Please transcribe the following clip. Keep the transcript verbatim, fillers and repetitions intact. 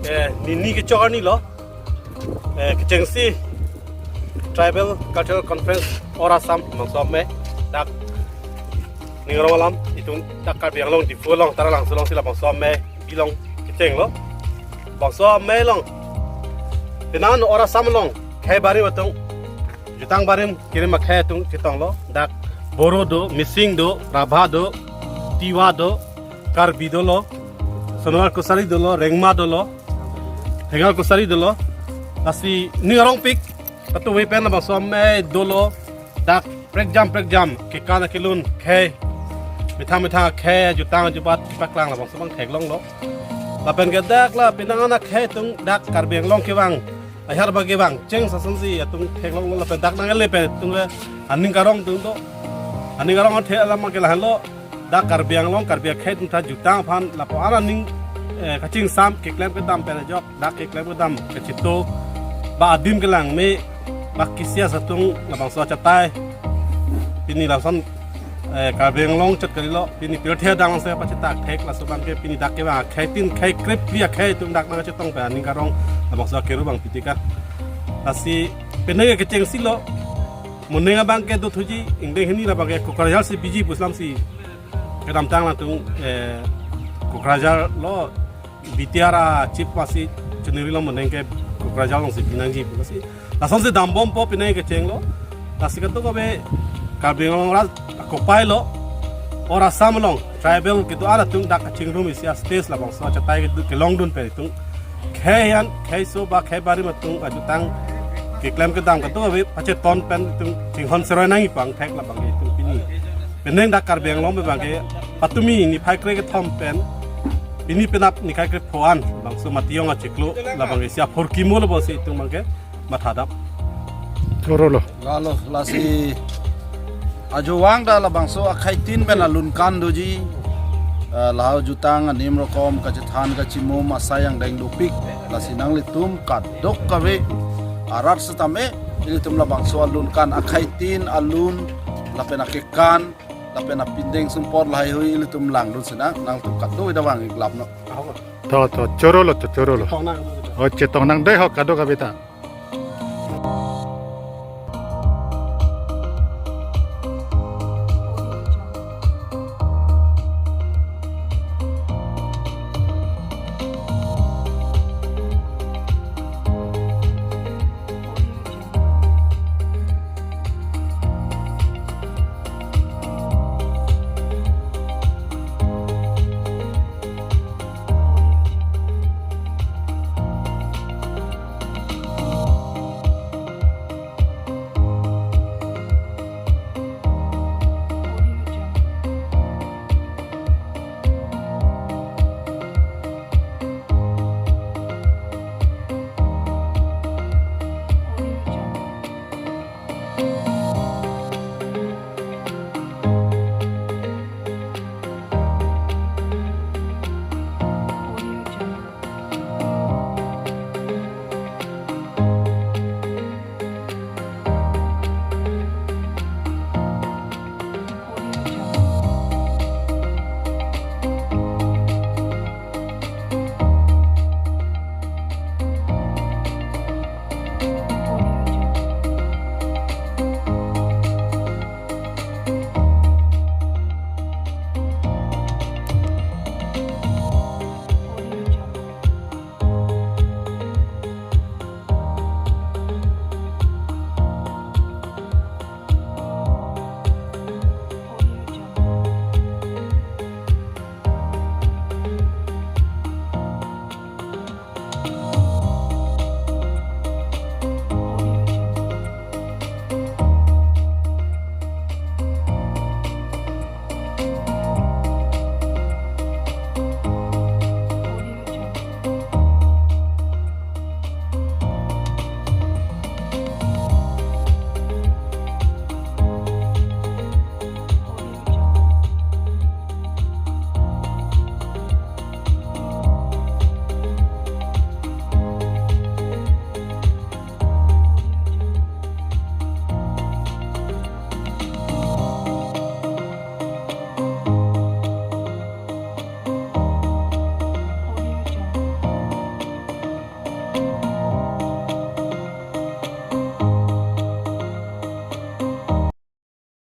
Eh, nini kechok arni lo. Eh, kechengsi Tribal Cultural Conference All Assam bangso amei dak ning arong alam itum dak Karbi Anglong Diphu along Taralangso alongsi labangso amei bilong kechenglo. Bangso amei along penang All Assam along khei barim atum jutang barim kerim akhei atum chetonglo. Dak Boro do, Mising do, Rabha do, Tiwa do, Karbi dolo, Sonowal Kachari dolo, Rengma dolo, Hengal Kachari dolo. Lasi ning arongpik, patuve pen labangso amei dolo. Dak prekjam prekjam kekan akelun khei, methang methang khei jutang jubat kepaklang labangso abang theklonglo. Lapen ke dak la penang akhei atum dak Karbi Anglong kevang, ahar bagi vang cheng sasonsi atum theklonglo. Lapen dak nangkele pen atum le aning karong atum do. Aning karong athe alam ke lahenlo. Dak Karbi Anglong, Karbi akhei atum ta jutang aphan lapu-an aning, eh, kachingsam keklem kedam pen ajok, dak keklem kedam kachito ba adim kelang me ba kesias atum labangso achatai. Pini lason, eh, Karbi Anglong chot kalilo, pini pirthe adang se pachetak thek, laso abang ke pini dak kevang akhei tin khei krip phli akhei atum dak nangchetong pen aning karong labangso akeru abang pitika. Lasi penang kechengsi lo, moning abang ke dothuji, ingdeng hini labang ke Kokrajhar si biji pu alamsi kedamtang latum, eh, Kokrajhar lo B T R a chief masi chuniri lo moning ke Kokrajhar alongsi binangji pu lasi lasonsi dambompo penang kechenglo. Lasi kadokave Karbi Anglong rat akopai lo, All Assam along tribal kedo-an atum dak kachingrum isi a-stage labangso achatai kedo kelongdun pen itum khei an khei so ba khei barim atum ajutang keklem kedam kadokave pacheton pen itum chinghon seroi nangji pu angthek labang ke itum pini penang dak Karbi Anglong abang ke patumi niphai krekethom pen pini penap niphai krepho an bangso Matijong achiklo labang ke isi aphurkimo lo pusi itum abang ke mathadam. Chorolo. Lalo, lasi ajo vang ta labangso akhei tin pen alun kan doji. Eh, lahai jutang anim rokom kachethan kachimum asai angdeng dopik. Lasi nanglitum kadokave arat setame ilitum labangso alun kan akhei tin alun lapen akekan lapen apindeng sumpot lahai hui ilitum langdun sinang, nangtum kadokave ta vang iklap no. To, to, chorolo, to, chorolo. Chetong nang. O, chetong nang dei ho kadokave ta.